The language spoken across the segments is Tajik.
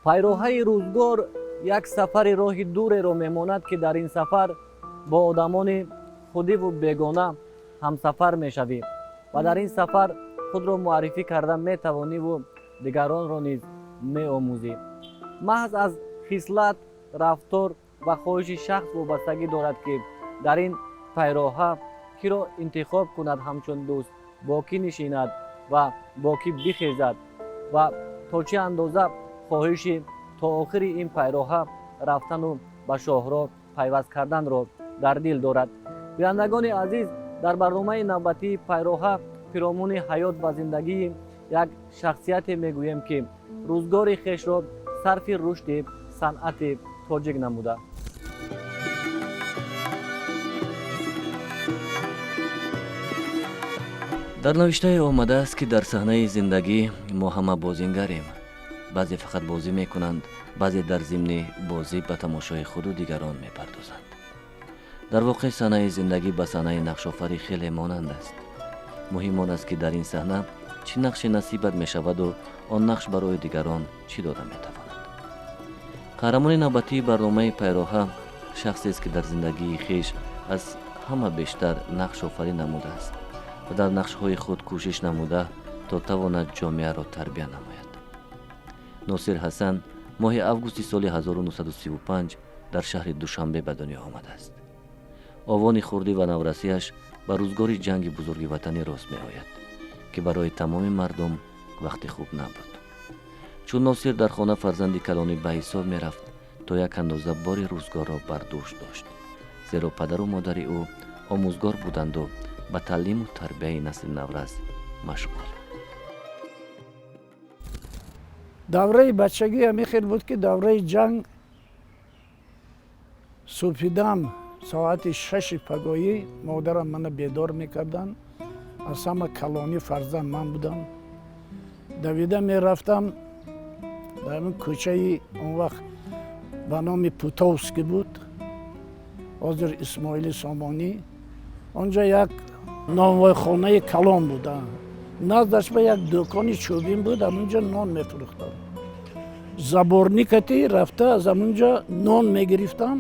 Пайроҳаи рӯзгор як сафари роҳи дуреро мемонад, ки дар ин сафар бо одамони худиву бегона ҳамсафар мешавӣ ва дар ин сафар худро муаррифӣ карда метавониву дигаронро низ меомӯзӣ. Маҳз аз хислат, рафтор ва хоҳиши шахс вобастагӣ дорад, ки дар ин пайроҳа киро интихоб кунад ҳамчун дӯст, бо кӣ нишинад ва бо кӣ бихезад ва то чӣ андоза хоҳиши то охири ин пайроҳа рафтану ба шоҳроҳ пайваст карданро дар дил дорад. Бинандагони азиз, дар барномаи навбатии «Пайроҳа» пиромуни ҳаёт ва зиндагии як шахсияте мегӯем, ки рӯзгори хешро сарфи рушди санъати тоҷик намуда. Дар навиштае омадааст, ки дар саҳнаи зиндагӣ мо ҳама бозингарем. Баъзе фақат бозӣ мекунанд, баъзе дар зимни бозӣ ба тамошои худу дигарон мепардозанд. Дар воқеъ, саҳнаи зиндагӣ ба саҳнаи нақшофарӣ хеле монанд аст. Муҳим он аст, ки дар ин саҳна чӣ нақше насибат мешаваду он нақш барои дигарон чӣ дода метавонад. Қаҳрамони навбатии барномаи «Пайроҳа» шахсест, ки дар зиндагии хеш аз ҳама бештар нақшофарӣ намудааст ва дар нақшҳои худ кӯшиш намуда, то тавонад ҷомеаро тарбия намояд. Носир Ҳасан моҳи августи соли 1935 дар шаҳри Душанбе ба дунё омадааст. Овони хурдӣ ва наврасиаш ба рӯзгори Ҷанги Бузурги Ватанӣ рост меояд, ки барои тамоми мардум вақти хуб набуд. Чун Носир дар хона фарзанди калонӣ ба ҳисоб мерафт, то як андоза бори рӯзгорро бар дӯш дошт, зеро падару модари ӯ омӯзгор буданду ба таълиму тарбияи насли наврас машғул. Давраи бачагӣ ҳамин хел буд, ки давраи ҷанг субҳидам соати 6-и пагоҳӣ модарам мана бедор мекарданд. Аз ҳама калонӣ фарзанд ман будам. Давида мерафтам дар ҳамин кӯчаи он вақт ба номи Путовский буд, ҳозир Исмоили Сомонӣ. Он ҷо як нонвойхонаи калон буд, наздаш ба як дукони чӯбин буд, ҳамунҷо нон мефурӯхтам. Заборникати рафта, аз ҳамунҷо нон мегирифтам.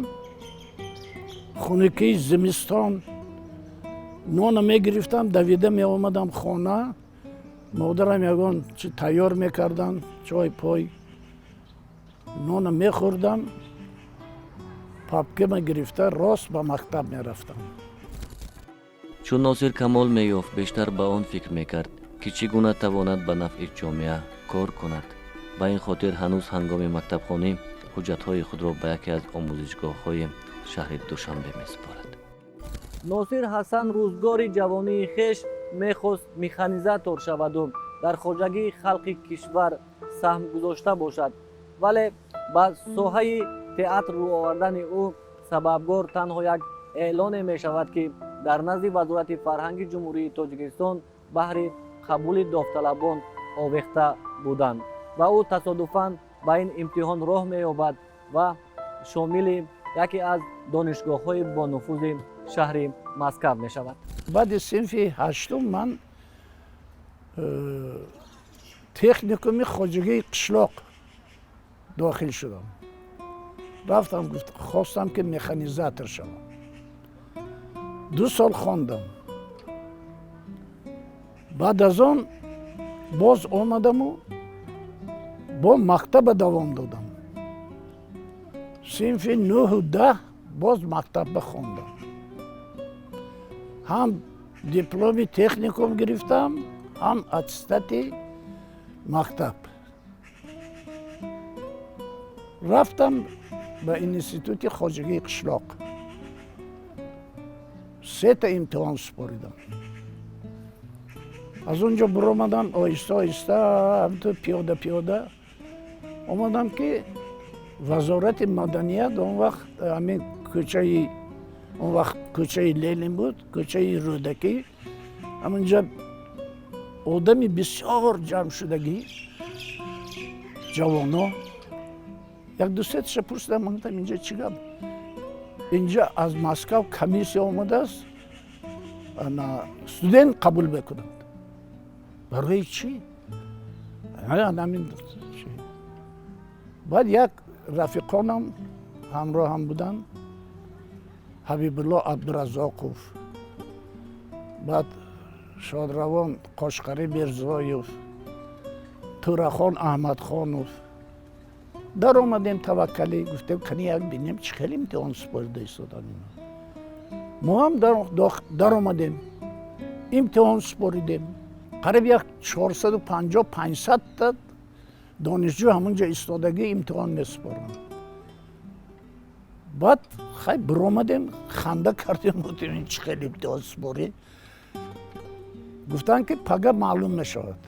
Хунукии зимистон нона мегирифтам, давида меомадам хона. Модарам ягон чи тайёр мекарданд, чой пой нона мехӯрдам, папкама гирифта, рост ба мактаб мерафтам. Чун Носир камол меёфт, бештар ба он фикр мекард, ки чӣ гуна тавонад ба нафъи ҷомеа кор кунад. Ба ин хотир ҳанӯз ҳангоми мактабхонӣ ҳуҷҷатҳои худро ба яке аз омӯзишгоҳҳои шаҳри Душанбе месупорад. Носир Ҳасан рӯзгори ҷавонии хеш мехост механизатор шаваду дар хоҷагии халқи кишвар саҳм гузошта бошад, вале ба соҳаи театр рӯ овардани ӯ сабабгор танҳо як эълоне мешавад, ки дар назди Вазорати фарҳанги Ҷумҳурии Тоҷикистон баҳри қабули довталабон овехта буданд ва ӯ тасодуфан ба ин имтиҳон роҳ меёбад ва шомили яке аз донишгоҳҳои бонуфузи шаҳри Москав мешавад. Баъди синфи ҳаштум ман техникуми хоҷагии қишлоқ дохил шудам. Рафтам, хостам, ки механизатор шавам. 2 сол хондам. Баъд аз он боз омадаму бо мактаба давом додам. Синфи нӯҳу 10 боз мактабба хондам, ҳам дипломи техникум гирифтам, ҳам аттестати мактаб. Рафтам ба институти хоҷагии қишлоқ, сета имтиҳон супоридам. Аз он ҷо биромадам, оҳиста оҳиста ҳамту пиёда пиёда омадам, ки Вазорати маданият, он вақт ҳамин кӯчаи, он вақт кӯчаи Ленин буд, кӯчаи Рӯдакӣ, ҳаминҷа одами бисёр ҷамъ шудагӣ, ҷавоно. Як ду сеташа пурсидам, гуфтам: «Инҷа чӣ гап? Инҷа аз Москав комиссия омадааст, студент қабул мекунанд. Барои чӣ?» Ҳамин. Баъд як рафиқонам ҳамроҳам буданд, Ҳабибулло Абдуразоқов, баъд шодравон Қошқарӣ Мирзоев, Турахон Аҳмадхонов. Даромадем таваккалӣ, гуфтем, кани як бинем, чӣ хел имтиҳон супорида истодан ино. Мо ҳам даромадем, имтиҳон супоридем. Қариб як 450, 500-та донишҷӯ ҳамунҷо истодагӣ имтиҳон месупоранд. Баъд хай биромадем, ханда кардем, гуфтем, ин чӣ хел имтиҳон супорӣ? Гуфтанд, ки пага маълум мешавад.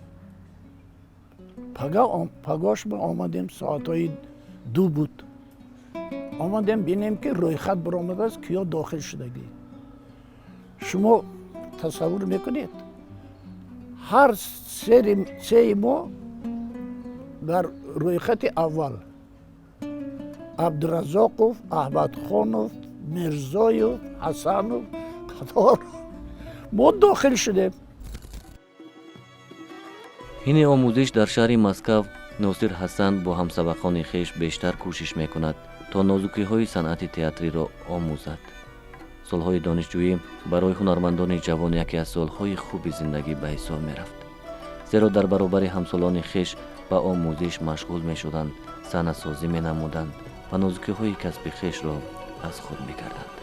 Пага пагош мо омадем, соатҳои 2 буд. Омадем, бинем, ки рӯйхат баромадааст, киё дохил шудагӣ. Шумо тасаввур мекунед, ҳар сеи мо дар рӯйхати аввал: Абдуразоқов, Аҳмадхонов, Мирзоев, Ҳасанов, қатор мо дохил шудем. Ҳини омӯзиш дар шаҳри Москав Носир Ҳасан бо ҳамсабақони хеш бештар кӯшиш мекунад, то нозукиҳои санъати театриро омӯзад. Солҳои донишҷӯӣ барои ҳунармандони ҷавон яке аз солҳои хуби зиндагӣ ба ҳисоб мерафт, зеро дар баробари ҳамсолони хеш ба омӯзиш машғул мешуданд, саҳнасозӣ менамуданд ва нозукиҳои касби хешро аз худ мекарданд.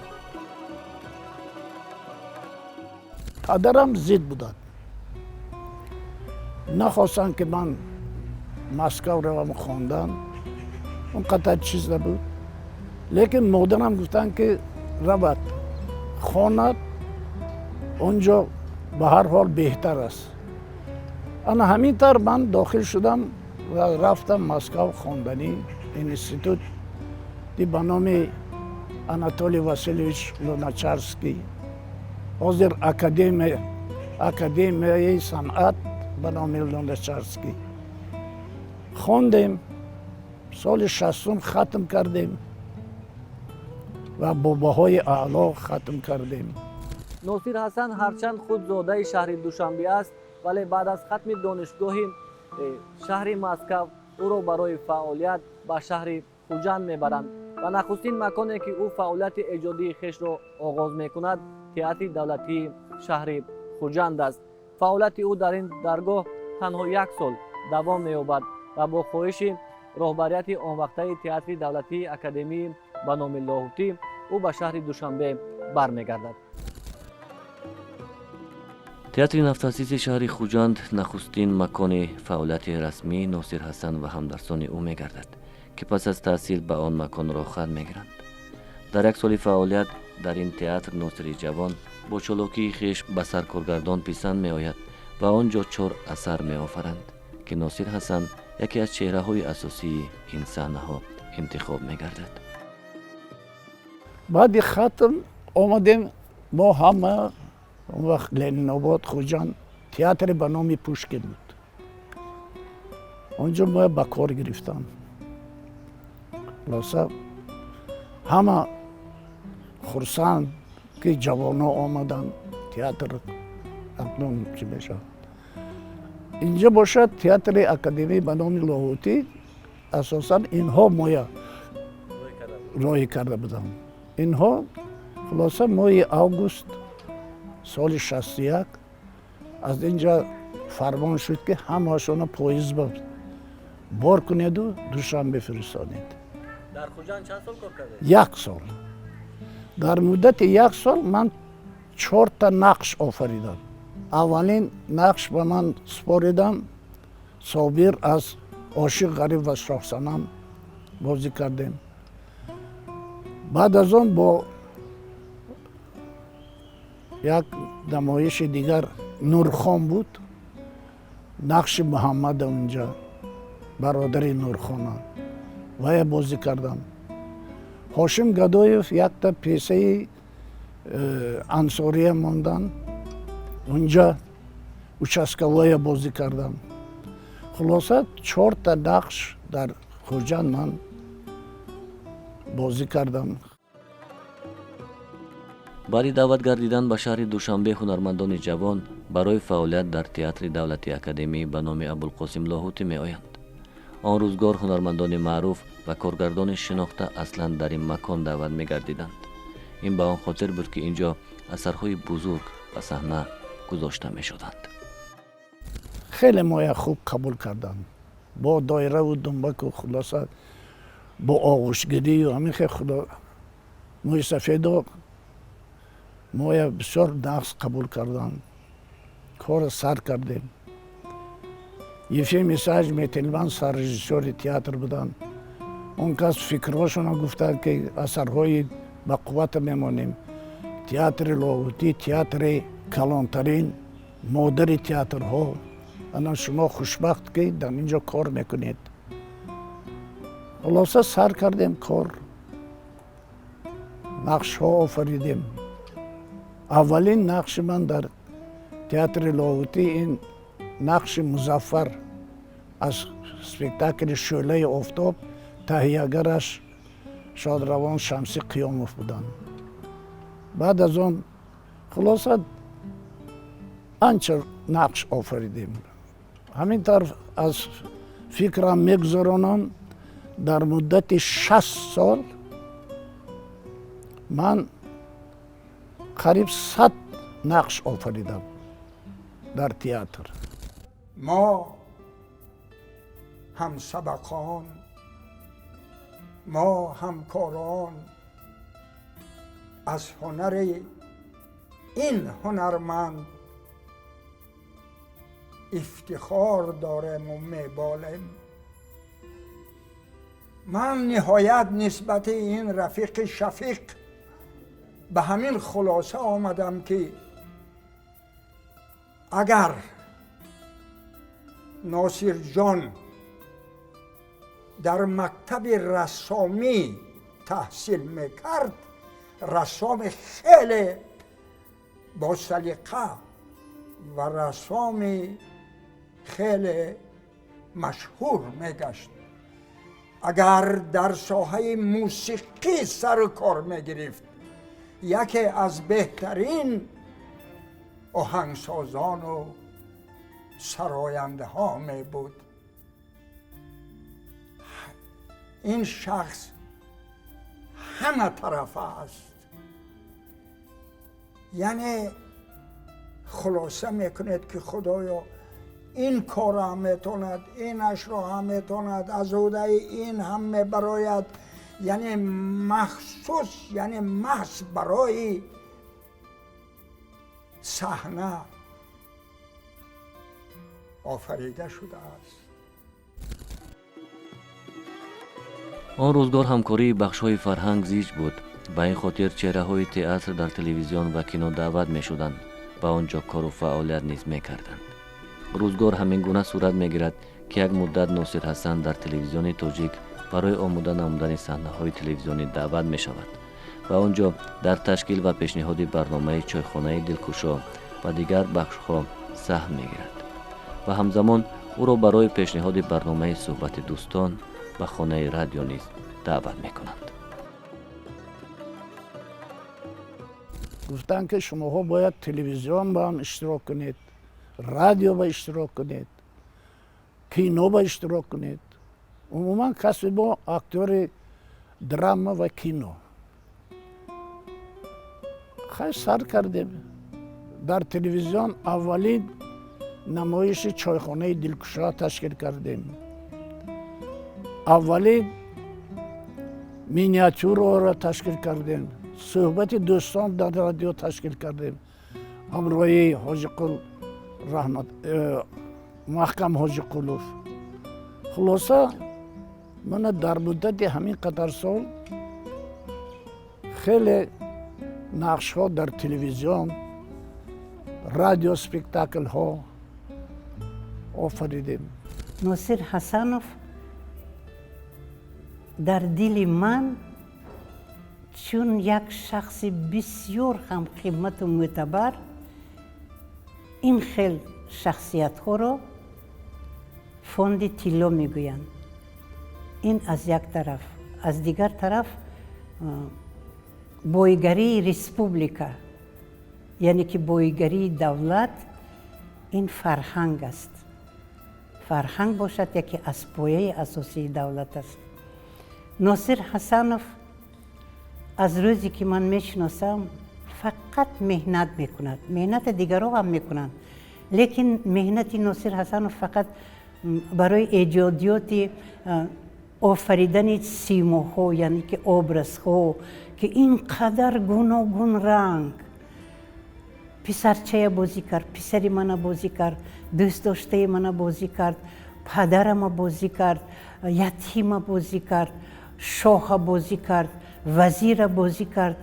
Падарам зид буданд, нахостанд, ки ман Москав равам хондан, он қадар чиз набуд. Лекин модарам гуфтанд, ки равад, хонад, он ҷо ба ҳар ҳол беҳтар аст. Ана ҳамин тавр ман дохил шудам ва рафтам Москав хонданӣ, институти ба номи Анатолий Васильевич Луначарский, ҳозир Академияи санъат ба номи Луначарский. Хондем, соли 60-ум хатм кардем ва бо баҳои аъло хатм кардем. Носир Ҳасан ҳарчанд худ зодаи шаҳри Душанбе аст, вале баъд аз хатми донишгоҳи шаҳри Москав ӯро барои фаъолият ба шаҳри Хуҷанд мебаранд ва нахустин маконе, ки ӯ фаъолияти эҷодии хешро оғоз мекунад, Театри давлатии шаҳри Хуҷанд аст. Фаъолияти ӯ дар ин даргоҳ танҳо як сол давом меёбад ва бо хоҳиши роҳбарияти онвақтаи Театри давлатии академии ба номи Лоҳутӣ ӯ ба шаҳри Душанбе бармегардад. Театри навтаъсиси шаҳри Хуҷанд нахустин макони фаъолияти расмии Носир Ҳасан ва ҳамдарсони ӯ мегардад, ки пас аз таҳсил ба он макон роҳхат мегиранд. Дар як соли фаъолият дар ин театр Носири ҷавон бо чолокии хеш ба саркоргардон писанд меояд ва он ҷо чор асар меофаранд, ки Носир Ҳасан яке аз чеҳраҳои асосии ин саҳнаҳо интихоб мегардад. Баъди хатм омадем мо ҳама. Он вақт Ленинобод, Хуҷанд театре ба номи Пушкин буд. Он ҷо мо ба кор гирифтам. Хулоса, ҳама хурсанд, ки ҷавонҳо омаданд, театр акнун чӣ мешавад. Инҷо бошад, театри академӣ ба номи Лоҳутӣ, асосан инҳо моя роҳӣ карда буданд инҳо. Хулоса, моҳи август соли 61 аз инҷа фармон шуд, ки ҳамаашонро поезд бор кунеду Душанбе фиристонед. Дар Хуҷанд чанд сол кор кардед? Як сол. Дар муддати як сол ман чорта нақш офаридам. Аввалин нақш ба ман супоридам, Собир аз «Ошиқ, Ғариб ва Шоҳсанам» бозӣ кардем. Баъд аз он бо як намоиши дигар, Нурхон буд, нақши Муҳаммада, унҷа бародари Нурхона вая бозӣ кардам. Ҳошим Гадоев якта пьесаи Ансория мондан, унҷа участковой я бозӣ кардам. Хулоса, чорта нақш дар Хуҷанд ман бозӣ кардам. Баъди даъват гардидан ба шаҳри Душанбе ҳунармандони ҷавон барои фаъолият дар Театри давлатии академӣ ба номи Абулқосим Лоҳутӣ меоянд. Он рӯзгор ҳунармандони маъруф ва коргардони шинохта аслан дар ин макон даъват мегардиданд. Ин ба он хотир буд, ки ин ҷо асарҳои бузург ба саҳна гузошта мешуданд. Хеле моя хуб қабул карданд, бо доираву думбаку, хулоса, бо оғӯшгирию ҳамин хел. Худо, мӯйсафедо моя бисёр нағз қабул карданд. Корро сар кардем. Ефим Исаевич Мительман саррежиссёри театр буданд. Он кас фикрҳошонро гуфтанд, ки асарҳои ба қуввата мемонем. Театри Лоҳутӣ театри калонтарин, модари театрҳо. Ана шумо хушбахт, ки дар ин ҷо кор мекунед. Хулоса, сар кардем кор, нақшҳо офаридем. Аввалин нақши ман дар театри Лоҳутӣ ин нақши Музаффар аз спектакли «Шӯълаи офтоб», таҳиягараш шодравон Шамсӣ Қиёмов буданд. Баъд аз он, хулоса, анча нақш офаридем. Ҳамин тавр аз фикрам мегузаронам, дар муддати 60 сол ман қариб 100 нақш офаридам дар театр. Мо ҳамсабақон, мо ҳамкорон аз ҳунари ин ҳунарманд ифтихор дорем-у меболем. Ман ниҳоят нисбати ин рафиқи шафиқ ба ҳамин хулоса омадам, ки агар Носирҷон дар мактаби рассомӣ таҳсил мекард, рассоми хеле босалиқа ва рассоми хеле машҳур мегашт. Агар дар соҳаи мусиқӣ сару кор мегирифт, яке аз беҳтарин оҳангсозону сарояндаҳо мебуд. Ин шахс ҳама тарафа аст. Яъне хулоса мекунед, ки худоё, ин корро ҳам метавонад, инашро ҳам метавонад, аз ӯҳдаи ин ҳам мебарояд. Яъне махсус, яъне маҳз барои саҳна офарида шудааст. Он рӯзгор ҳамкории бахшҳои фарҳанг зич буд. Ба ин хотир чеҳраҳои театр дар телевизион ва кино даъват мешуданд ва он ҷо кору фаъолият низ мекарданд. Рӯзгор ҳамин гуна сурат мегирад, ки як муддат Носир Ҳасан дар телевизиони тоҷик барои омода намудани саҳнаҳои телевизионӣ даъват мешавад ва он ҷо дар ташкил ва пешниҳоди барномаи «Чойхонаи дилкушо» ва дигар бахшҳо саҳм мегирад ва ҳамзамон ӯро барои пешниҳоди барномаи «Суҳбати дӯстон» ба хонаи радио низ даъват мекунанд. Гуфтанд, ки шумоҳо бояд телевизион ба ҳам иштирок кунед, радио ба иштирок кунед, кино ба иштирок кунед. Умуман, касби мо актёри драма ва кино. Хай, сар кардем. Дар телевизион аввалин намоиши «Чойхонаи дилкушо» ташкил кардем, аввалин миниатюраро ташкил кардем, «Суҳбати дӯстон» дар радио ташкил кардем ҳамроҳи Ҳоҷиқул Раҳмат, Маҳкам Ҳоҷиқулов. Хулоса, мана дар муддати ҳамин қадар сол хеле нақшҳо дар телевизион, радио, спектаклҳо офаридем. Носир Ҳасанов дар дили ман чун як шахси бисёр ҳамқимату мӯътабар. Ин хел шахсиятҳоро фонди тилло мегӯянд. Ин аз як тараф, аз дигар тараф, боигарии республика, яъне ки боигарии давлат, ин фарҳанг аст. Фарҳанг бошад, яке аз пояи асосии давлат аст. Носир Ҳасанов аз рӯзе ки ман мешиносам, фақат меҳнат мекунад. Меҳнати дигарро ҳам мекунанд, лекин меҳнати Носир Ҳасанов фақат барои эҷодиёти офаридани симоҳо, яъне ки образҳо, ки ин қадар гуногун ранг. Писарчая бозӣ кард, писари мана бозӣ кард, дӯстдоштаи мана бозӣ кард, падарама бозӣ кард, ятима бозӣ кард, шоҳа бозӣ кард, вазира бозӣ кард.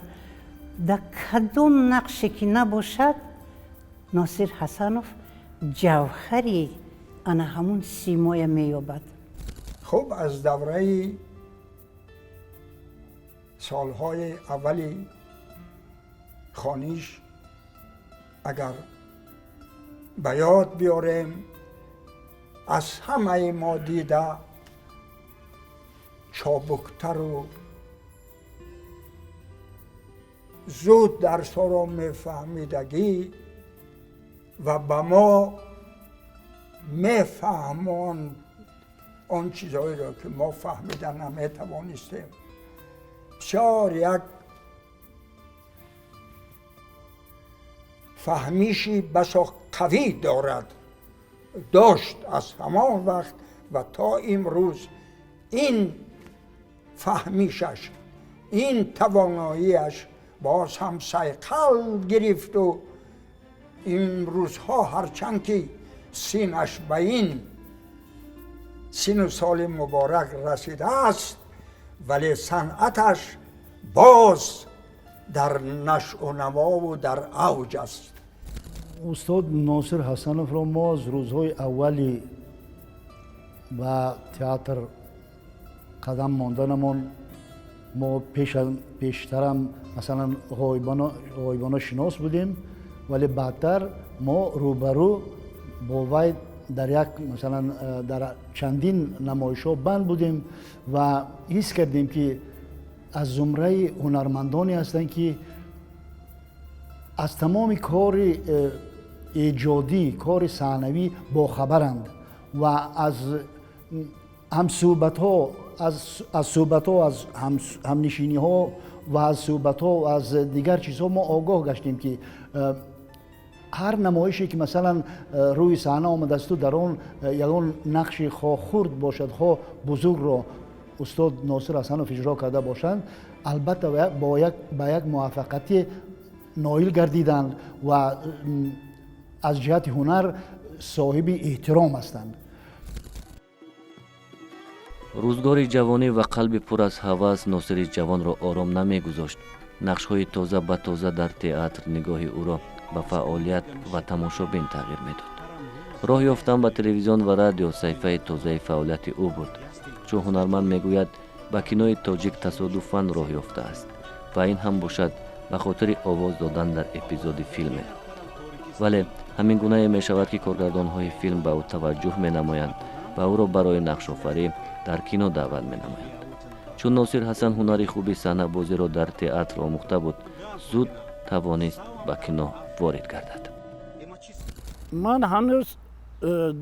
Дар кадом нақше ки набошад, Носир Ҳасанов ҷавҳари ана ҳамун симоя меёбад. Хуб, аз давраи солҳои аввали хониш агар ба ёд биёрем, аз ҳамаи мо дида чобуктару зуд дарсҳоро мефаҳмидагӣ ва ба мо мефаҳмонд он чизҳоеро, ки мо фаҳмида наметавонистем. Бисёр як фаҳмиши басо қавӣ дорад, дошт аз ҳамон вақт ва то имрӯз ин фаҳмишаш, ин тавоноияш боз ҳам сайқал гирифту имрӯзҳо, ҳарчанд ки синаш ба ин сину соли муборак расидааст, вале санъаташ боз дар нашъунамову дар авҷ аст. Устод Носир Ҳасановро мо аз рӯзҳои аввали ба театр қадам монданамон, мо пештарам, масалан, ғоибона шинос будем, вале баъдтар мо рӯбарӯ бо вай дар як, масалан, дар чандин намоишҳо банд будем ва ҳис кардем, ки аз зумраи ҳунармандоне ҳастанд, ки аз тамоми кори эҷодӣ, кори саҳнавӣ бохабаранд ва аз ҳамсӯҳбатҳо, аз суҳбатҳо, аз ҳамнишиниҳо ва аз суҳбатҳо, аз дигар чизҳо мо огоҳ гаштем, ки ҳар намоише ки, масалан, рӯи саҳна омадасту дар он ягон нақши хоҳ хурд бошад, хоҳ бузургро устод Носир Ҳасанов иҷро карда бошанд, албатта ба як муваффақияте ноил гардиданд ва аз ҷиҳати ҳунар соҳиби эҳтиром ҳастанд. Рӯзгори ҷавонӣ ва қалби пур аз ҳавас Носири ҷавонро ором намегузошт. Нақшҳои тоза ба тоза дар театр нигоҳи ӯро ба фаъолият ва тамошобин тағйир медод. Роҳ ёфтан ба телевизион ва радио саҳифаи тозаи фаъолияти ӯ буд. Чун ҳунарманд мегӯяд, ба кинои тоҷик тасодуфан роҳ ёфтааст ва ин ҳам бошад ба хотири овоз додан дар эпизоди филме. Вале ҳамин гунае мешавад, ки коргардонҳои филм ба ӯ таваҷҷӯҳ менамоянд ва ӯро барои нақшофарӣ дар кино даъват менамоянд. Чун Носир Ҳасан ҳунари хуби саҳнабозиро дар театр омӯхта буд, зуд тавонист ба кино ворид гардад. Ман ҳанӯз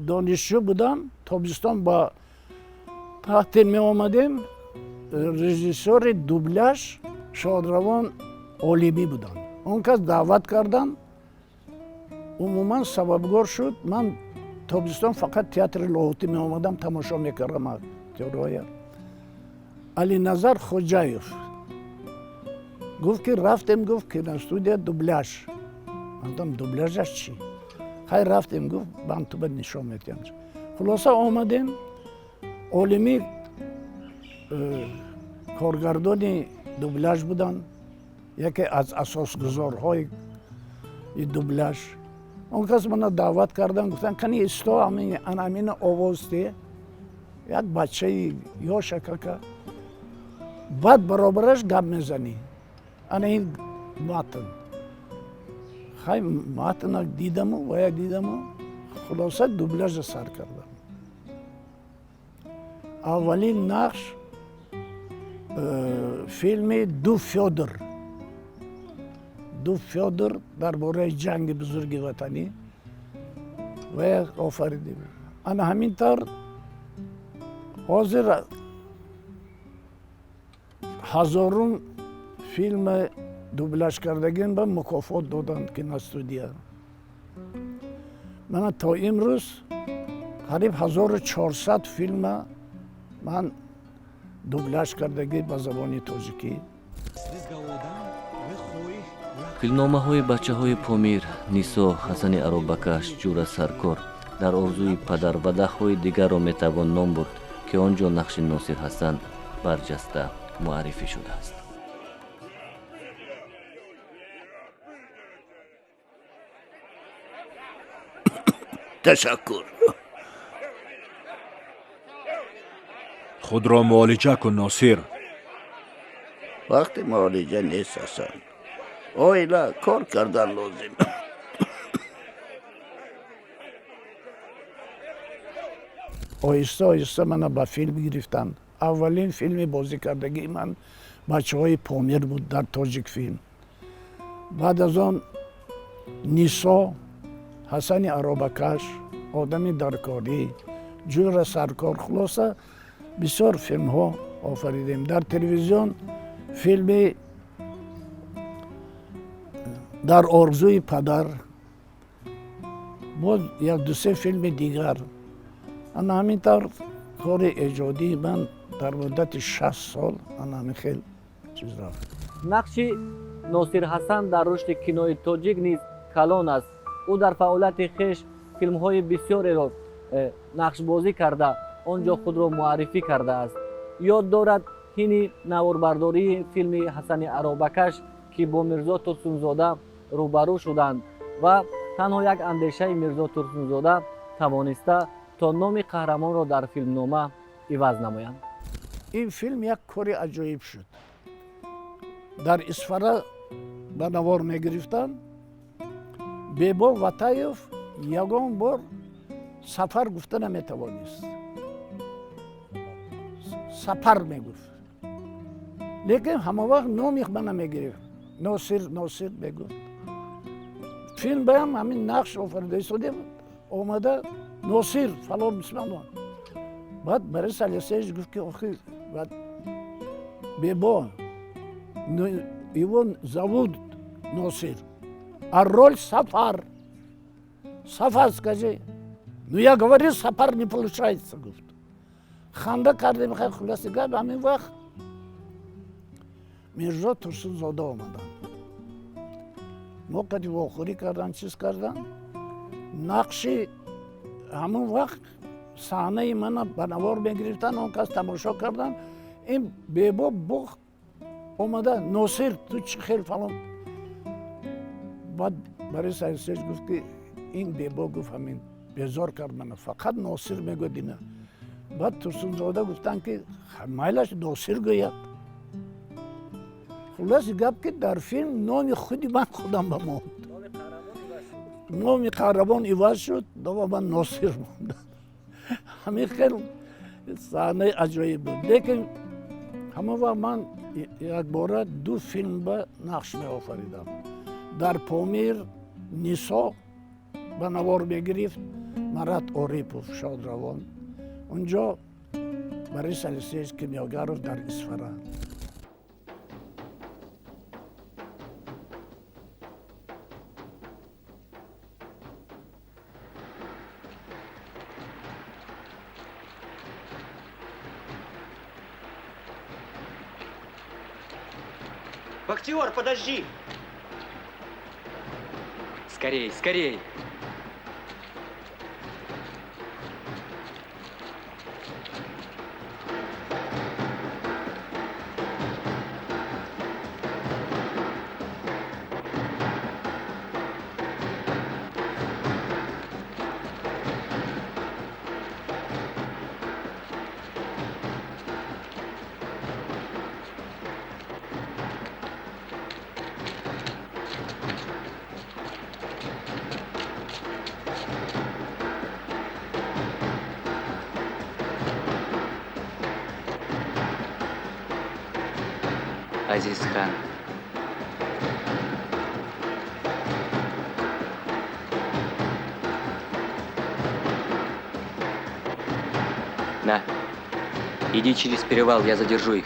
донишҷӯ будам, тобистон ба таҳтил меомадем. Режиссёри дубляж шодравон Олимӣ буданд. Он кас даъват карданд, умуман сабабгор шуд. Ман тобистон фақат театри Лоҳутӣ меомадам, тамошо мекардам актёрҳоя. Алиназар Хоҷаев гуфт, ки рафтем, гуфт, киностудия дубляж. Ман дубляжаш чӣ? Хай, рафтем, гуфт, ман туба нишон медиҳам. Хулоса, омадем. Олимӣ коргардони дубляж буданд, яке аз асосгузорҳои дубляж. Он кас мана даъват карданд, гуфтанд: «Кани исто, анамина овоз де». Як бачаи ёшакака, баъд баробараш гап мезанӣ, ана ин матн. Хай, матна дидаму вая дидаму, хулоса, дубляжа сар кардам. Аввалин нақш филми «Ду Фёдор», «Ду Фёдор» дар бораи Ҷанги Бузурги Ватанӣ вая офаридем. Ана ҳамин тавр ҳозир ҳазорум филми дубляж кардагим ба мукофот доданд киностудия. Мана то имрӯз қариб 1400 филма ман дубляж кардагӣ ба забони тоҷикӣ. Филмномаҳои бачаҳои Помир, Нисо, Ҳасани аробакаш, Ҷура саркор, Дар орзуи падар ва даҳҳои дигарро метавон ном бурд, ки он ҷо нақши Носир Ҳасан барҷаста муаррифӣ шудааст. Ташаккур. Худро муолиҷа кун, Носир. Вақти муолиҷа нест, Ҳасан. Оила, кор кардан лозим. Оҳиста оҳиста мана ба филм гирифтанд. Аввалин филми бозӣ кардагии ман Бачаҳои Помир буд дар Тоҷикфилм. Баъд аз он Нисо, Ҳасани аробакаш, Одами даркорӣ, Ҷура саркор, хулоса, бисёр филмҳо офаридем. Дар телевизион филми Дар орзуи падар, боз як дусе филми дигар. Ана ҳамин тавр кори эҷодии ман дар муддати 60 сол ана ҳамин хел чиз рафт. Нақши Носир Ҳасан дар рушди кинои тоҷик низ калон аст. Ӯ дар фаъолияти хеш филмҳои бисёреро нақшбозӣ карда, он ҷо худро муаррифӣ кардааст. Ёд дорад ҳини наворбардории филми Ҳасани аробакаш, ки бо Мирзо Турсунзода рӯбарӯ шуданд ва танҳо як андешаи Мирзо Турсунзода тавониста то номи қаҳрамонро дар филмнома иваз намоянд. Ин филм як кори аҷоиб шуд. Дар Исфара ба навор мегирифтанд. Бебо Ватаев ягон бор сафар гуфта наметавонист, сапар мегуфт, лекин ҳама вақт номи мана мегирифт, Носир, Носир мегуфт. Филм баям ҳамин нақш офарида истодем, омада Носир фалон бисмалло. Баъд Борис Алексеевич гуфт, ки охи, баъд Бебо, его зовут Носир, а роль Сафар, Сафар скажи. Ну, я говорю, Сафар не получается, гуфт. Ханда кардем. Хай, хулоси гап, ҳамин вақт Мирзо Турсунзода омаданд, мо қади вохӯрӣ кардан, чиз кардан. Нақши ҳамон вақт саҳнаи мана ба навор мегирифтанд, он кас тамошо кардан. Ин Бебо бух омада: Носир, ту чӣ хел фалон. Баъд Борис Алексеевич гуфт, ки ин Бебо, гуфт, ҳамин безор кард мана, фақат Носир мегӯяд ина. Баъд Турсунзода гуфтанд, ки майлаш, Носир гӯяд. Хулоси гап, ки дар филм номи худи ман худам ба монд, номи қаҳрамон иваз шуд, нома ман Носир мондад. Ҳамин хел саҳнаи аҷоиб буд. Лекин ҳамон вақт ман якбора ду филм ба нақш меофаридам. Дар Помир Нисо ба навор мегирифт Марат Орипов шодравон, унҷо Борис Алексеевич Кимёгаров дар Исфара. Бахтиёр, подожди! Скорей, скорей! Азизхан. На, иди через перевал, я задержу их.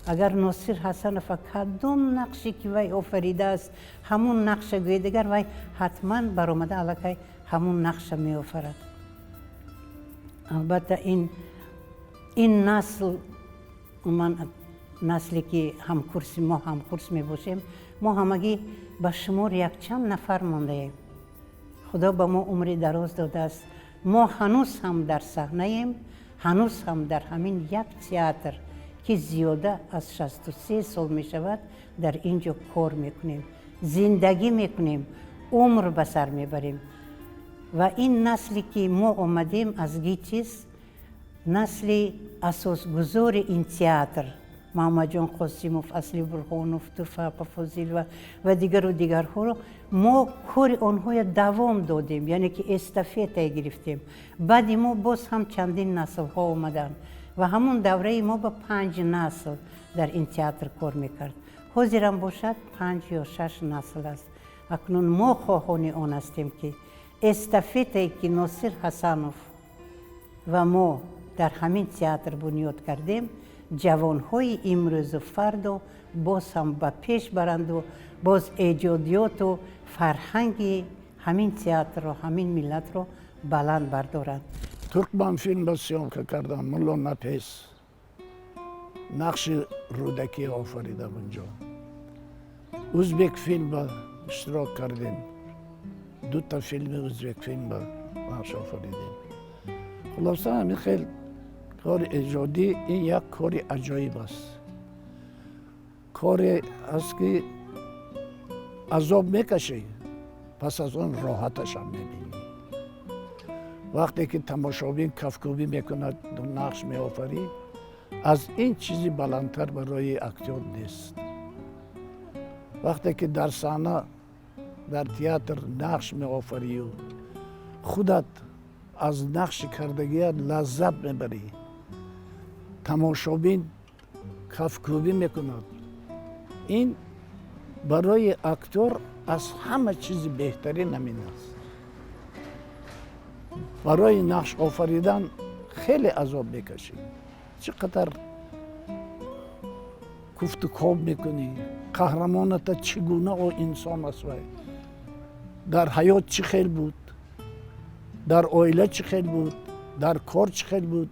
Агар Носир Ҳасанова кадом нақше ки вай офаридааст, ҳамун нақша гӯед, дигар вай ҳатман баромада аллакай ҳамун нақша меофарад. Албатта, ин насл, умуман насле ки ҳамкурси мо, ҳамкурс мебошем, мо ҳамагӣ ба шумор якчанд нафар мондаем. Худо ба мо умри дароз додааст, мо ҳанӯз ҳам дар саҳнаем, ҳанӯз ҳам дар ҳамин як театр, ки зиёда аз 63 сол мешавад, дар ин ҷо кор мекунем, зиндагӣ мекунем, умр ба сар мебарем. Ва ин насле ки мо омадем аз ГИТИС, насли асосгузори ин театр, Муҳаммадҷон Қосимов, Асли Бурҳонов, Туфапа Фозилова ва дигару дигарҳоро мо кори онҳоя давом додем, яъне ки эстафетае гирифтем. Баъди мо боз ҳам чандин наслҳо омаданд ва ҳамун давраи мо ба панҷ насл дар ин театр кор мекард. Ҳозирам бошад, панҷ ё шаш насл аст. Акнун мо хоҳони он ҳастем, ки эстафетае ки Носир Ҳасанов ва мо дар ҳамин театр бунёд кардем, ҷавонҳои имрӯзу фардо боз ҳам ба пеш баранду боз эҷодиёту фарҳанги ҳамин театрро, ҳамин миллатро баланд бардоранд. Туркманфилм ба съёмка кардам, Мулло Нафес, нақши Рӯдакӣ офаридам унҷо. Узбекфилм ба иштирок кардем, дута филми Узбекфилм ба нақш офаридем. Хулоса, ҳамин хел кори эҷодӣ, ин як кори аҷоиб аст, коре аст, ки азоб мекашӣ, пас аз он роҳаташам мебинӣ. Вақте ки тамошобин кафкӯбӣ мекунад, нақш меофарӣ, аз ин чизи баландтар барои актёр нест. Вақте ки дар саҳна, дар театр нақш меофарию худат аз нақши кардагият лаззат мебарӣ, тамошобин кафкӯбӣ мекунад, ин барои актёр аз ҳама чизи беҳтарин ҳамин аст. Барои нақш офаридан хеле азоб мекашӣ, чӣ қадар куфту коб мекунӣ, қаҳрамоната чӣ гуна о инсон аст, вай дар ҳаёт чӣ хел буд, дар оила чӣ хел буд, дар кор чӣ хел буд,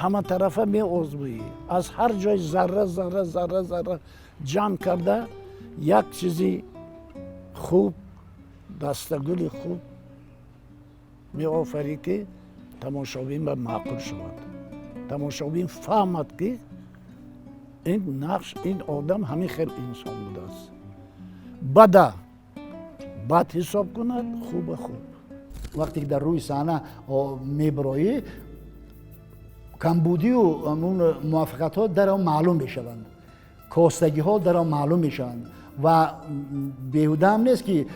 ҳама тарафа меозмоӣ, аз ҳар ҷой зарра зарра зарра зарра ҷамъ карда, як чизи хуб, дастагули хуб меофарӣ, ки тамошобин ба маъқул шавад, тамошобин фаҳмад, ки ин нақш, ин одам ҳамин хел инсон будааст. Бада бад ҳисоб кунад, хуба хуб. Вақте ки дар рӯи саҳна мебироӣ, камбудию ҳамун муваффақиятҳо дар он маълум мешаванд, костагиҳо дар он маълум мешаванд. Ва беҳудаам нест, ки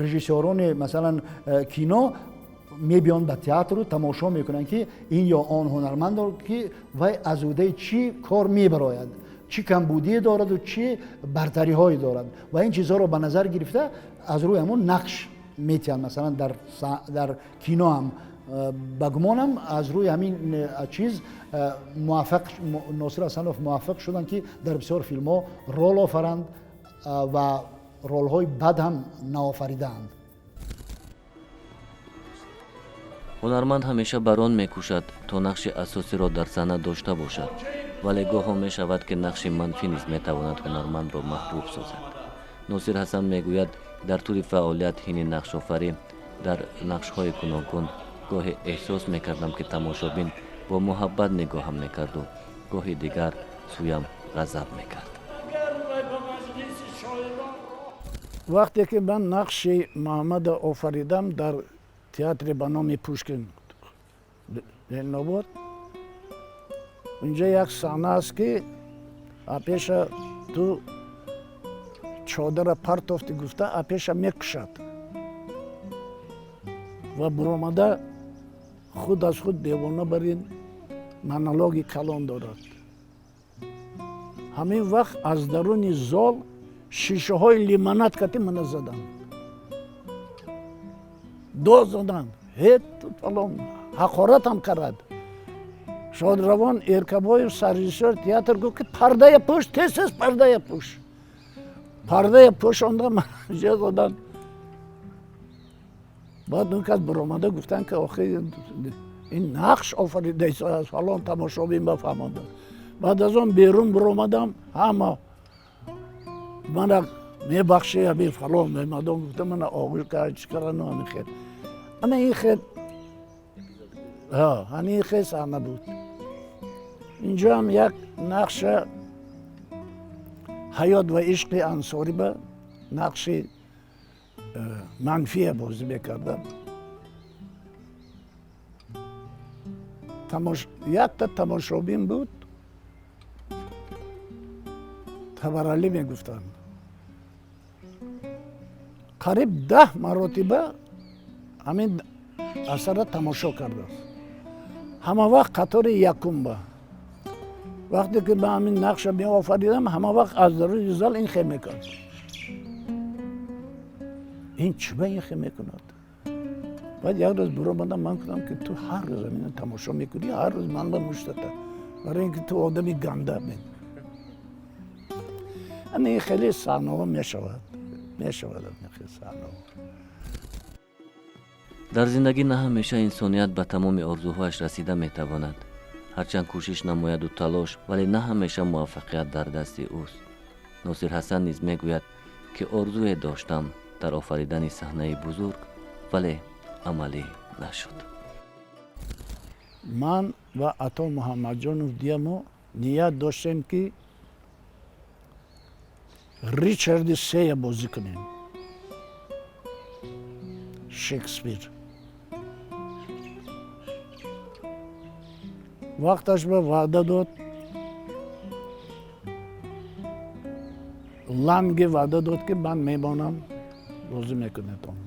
режиссёрони, масалан, кино мебиёнд ба театру тамошо мекунанд, ки ин ё он ҳунармандро, ки вай аз ӯҳдаи чӣ кор мебарояд, чӣ камбудие дораду чӣ бартариҳое дорад, ва ин чизҳоро ба назар гирифта, аз рӯи ҳамон нақш метиҳанд. Масалан, дар кино ҳам, ба гумонам, аз рӯи ҳамин чиз муваффақ Носир Ҳасанов муваффақ шуданд, ки дар бисёр филмҳо рол офаранд ва ролҳои бад ҳам наофаридаанд. Ҳунарманд ҳамеша бар он мекӯшад, то нақши асосиро дар саҳна дошта бошад. Вале гоҳо мешавад, ки нақши манфӣ низ метавонад ҳунармандро маҳбуб созад. Носир Ҳасан мегӯяд, дар тӯли фаъолият ҳини нақшофарӣ дар нақшҳои гуногун гоҳе эҳсос мекардам, ки тамошобин бо муҳаббат нигоҳам мекарду гоҳи дигар сӯям ғазаб мекард. Вақте ки ман нақши Муҳаммада офаридам дар театре ба номи Пушкин Ленинобод, унҷа як саҳна аст, ки апеша ту чодара партофти гуфта, апеша мекушад ва буромада худ аз худ девона бар ин монологи калон дорад. Ҳамин вақт аз даруни зол шишаҳои лимонад кати мана заданд, до заданд, ҳет фалон ҳақоратам карад. Шодравон Эркабоев, саррежиссёр театр, гуфт, ки пардая пӯш, тез тез пардая пӯш. Пардая пӯшонда ҷа заданд. Баъд он кас баромада гуфтанд, ки охи ин нақш офарида аст, фалон, тамошобин бафаҳмонда. Баъд аз он берун баромадам, ҳама мана мебахши, ами фалон мемадон гуфта, мана оғӯш кард, чӣ кардану ҳамин хел. Ана ин хел, ҳамин хел саҳна буд. Инҷо ҳам як нақша ҳаёт ва ишқи Ансорӣ ба нақши манфия бозӣ мекардам. Якта тамошобин буд, Табаралӣ мегуфтанд, қариб 10 маротиба ҳамин асарра тамошо кардааст, ҳама вақт қатори якум ба. Вақте ки ман ҳамин нақша меофаридам, ҳама вақт аз даруни зал ин хел мекард. Ин чӣ ба ин хел мекунад? Баъд як рӯз биромадам, ман гуфтам, ки ту ҳар рӯз ҳамина тамошо мекунӣ, ҳар рӯз ман ба муштата, барои ин ки ту одами ганда. Ана ин хеле саҳнаҳо мешавад, мешавад хел саҳнаҳо. Дар зиндагӣ на ҳамеша инсоният ба тамоми орзуҳояш расида метавонад. Ҳарчанд кӯшиш намояду талош, вале на ҳамеша муваффақият дар дасти ӯст. Носир Ҳасан низ мегӯяд, ки орзуе доштам дар офаридани саҳнаи бузург, вале амалӣ нашуд. Ман ва Ато Муҳаммадҷонов диямо ният доштем, ки Ричарди Сея бозӣ кунем, Шекспир. Вақташ ба ваъда дод, Ланге ваъда дод, ки ман мемонам, бозӣ мекунедон.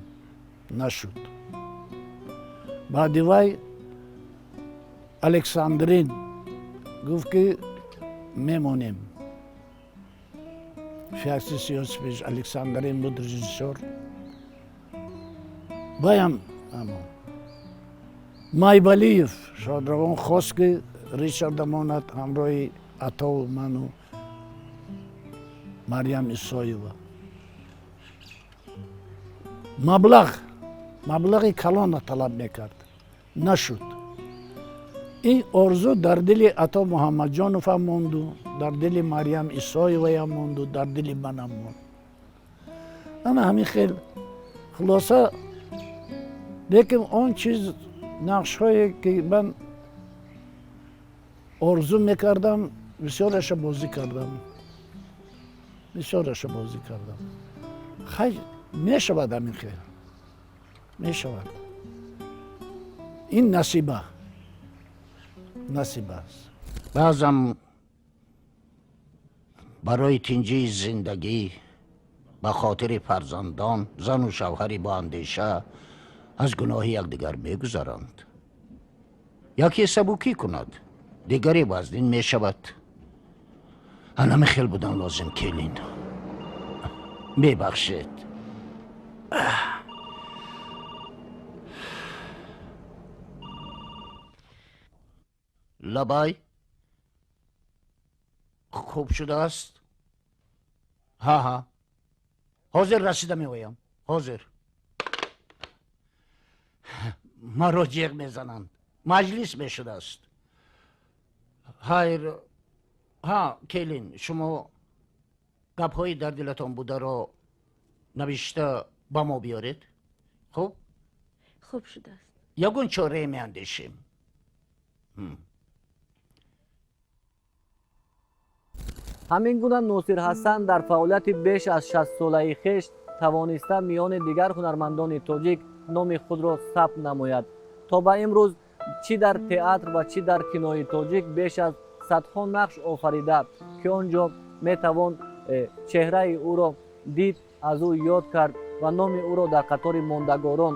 Нашуд. Баъди вай Александрин гуфт, ки мемонем. Феоктист Иосифович Александрин буд режиссёр. Ваям ҳамон Майбалиев шодравон хост, ки Ричарда монад ҳамроҳи Атову ману Марьям Исоева. Маблағи калона талаб мекард, нашуд. Ин орзу дар дили Ато Муҳаммадҷоновам монду, дар дили Марьям Исоеваям монду, дар дили манам монд. Ана ҳамин хел хулоса. Лекин он чиз нақшҳое, ки ман орзу мекардам, бисёраша бозӣ кардам, бисёраша бозӣ кардам. Хай, мешавад, ҳамин хел мешавад. Ин насиба, насиба аст. Баъзан барои тинҷии зиндагӣ, ба хотири фарзандон, зану шавҳари бо андеша аз гуноҳи якдигар мегузаранд. Яке сабукӣ кунад, дигаре вазнин мешавад. Анами хел будан лозим, келин. Мебахшед. Лабай, хуб шудааст? Ҳа, ҳа, ҳозир расида меоям, ҳозир. Маро ҷеғ мезананд, маҷлис мешудааст. Хайр. Ҳа, келин, шумо гапҳои дар дилатон бударо навишта ба мо биёред. Хуб? Хуб шудааст. Ягон чорае меандешем. Ҳамин гуна Носир Ҳасан дар фаъолияти беш аз 60-солаи хеш тавониста миёни дигар ҳунармандони тоҷик номи худро сабт намояд. То ба имрӯз чӣ дар театр ва чӣ дар кинои тоҷик беш аз садҳо нақш офарида, ки он ҷо метавон чеҳраи ӯро дид, аз ӯ ёд кард ва номи ӯро дар қатори мондагорон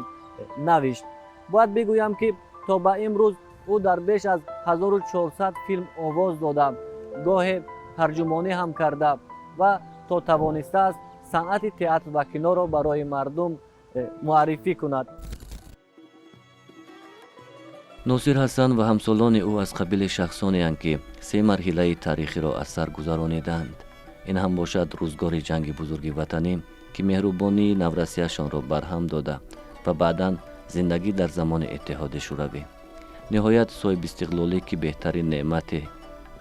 навишт. Бояд бигӯям, ки то ба имрӯз ӯ дар беш аз 1400 филм овоз дода, гоҳе тарҷумонӣ ҳам карда ва то тавонистааст санъати театр ва киноро барои мардум муаррифӣ кунад. Носир Ҳасан ва ҳамсолони ӯ аз қабили шахсонеанд, ки се марҳилаи таърихиро аз сар гузаронидаанд. Ин ҳам бошад рӯзгори ҷанги бузурги ватанӣ, ки меҳрубонии наврасияшонро барҳам дода ва баъдан зиндагӣ дар замони Иттиҳоди Шӯравӣ. Ниҳоят соҳибистиқлолӣ, ки беҳтарин неъмате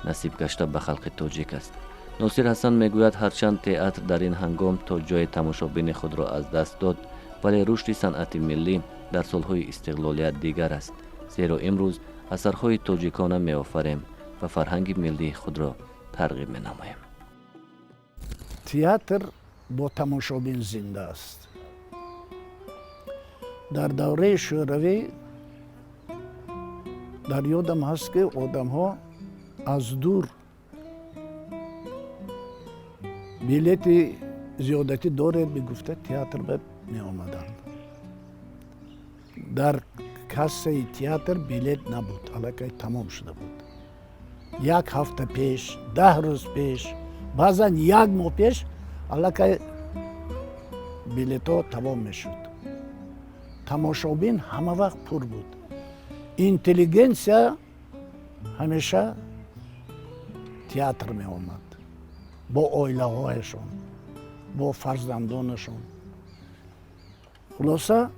насиб гашта ба халқи тоҷик аст. Носир Ҳасан мегӯяд, ҳарчанд театр дар ин ҳангом то ҷои тамошобини худро аз даст дод, вале рушди санъати миллӣ дар солҳои истиқлолият дигар аст, зеро имрӯз асарҳои тоҷикона меофарем ва фарҳанги миллии худро тарғиб менамоем. Театр бо тамошобин зинда аст. Дар давраи Шӯравӣ дар ёдам ҳаст, ки одамҳо аз дур билети зиёдатӣ доред мегуфта, театр ба меомаданд. Дар кассаи театр билет набуд, аллакай тамом шуда буд. Як ҳафта пеш, 10 рӯз пеш, баъзан як моҳ пеш аллакай билетҳо тамом мешуд. Тамошобин ҳама вақт пур буд. Интеллигенсия ҳамеша театр меомад бо оилаҳояшон, бо фарзандонашон. Хулоса,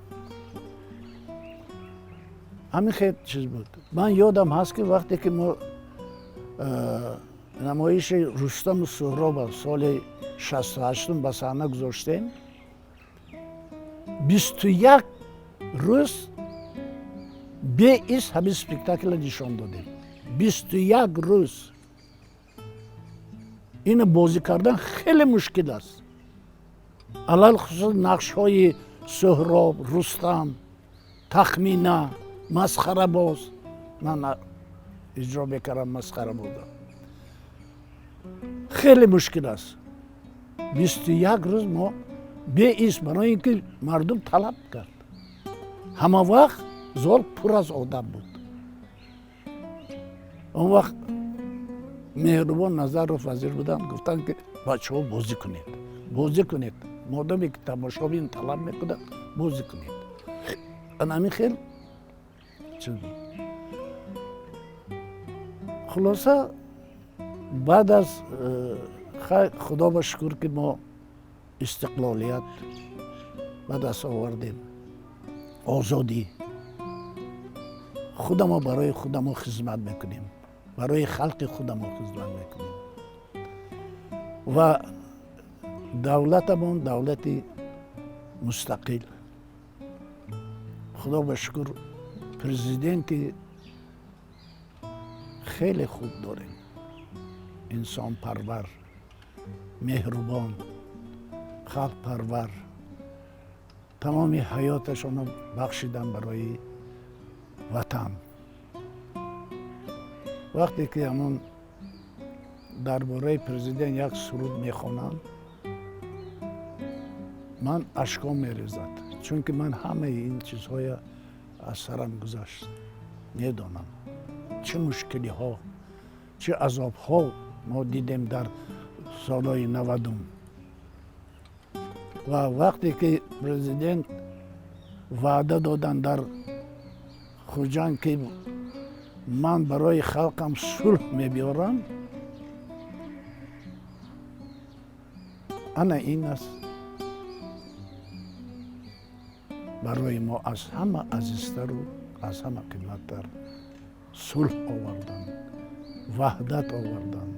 ҳамин хел чиз буд. Ман ёдам ҳаст, ки вақте ки мо намоиши Рустаму Суҳроба соли 68-ум ба саҳна гузоштем, 21 рӯз беист ҳамин спектакла нишон додем. 21 рӯз. Ина бозӣ кардан хеле мушкил аст, алалхусус нақшҳои Суҳроб, Рустам, Тахмина, масхарабоз. Ман иҷро мекардам масхарабоза. Хеле мушкил аст. 21 рӯз мо беист, барои ин ки мардум талаб кард. Ҳама вақт зол пур аз одам буд. Он вақт Меҳрубон Назаров вазир буданд, гуфтанд, ки бачаҳо, бозӣ кунед, бозӣ кунед, модоме ки тамошобин талаб мекунад, бозӣ кунед. Ана ҳамин хел чиз буд. Хулоса, баъд аз худо ба шукр, ки мо истиқлолият ба даст овардем, озодӣ, худамо барои худамо хизмат мекунем, барои халқи худамо хизмат мекунем ва давлатамон давлати мустақил. Худо ба шукр, президенти хеле хуб дорем, инсонпарвар, меҳрубон, халқпарвар. Тамоми ҳаёташонро бахшидан барои ватан. Вақте ки ҳамон дар бораи президент як суруд мехонам, ман ашком мерезад, чунки ман ҳамаи ин чизҳоя аз сарам гузашт, медонам чӣ мушкилиҳо, чӣ азобҳо мо дидем дар солҳои 90-ум. Ва вақте ки президент ваъда доданд дар Хуҷанд, ки ман барои халқам сулҳ мебиёрам, ана ин аст барои мо аз ҳама азизтару аз ҳама қиматтар. Сулҳ овардан, ваҳдат овардан.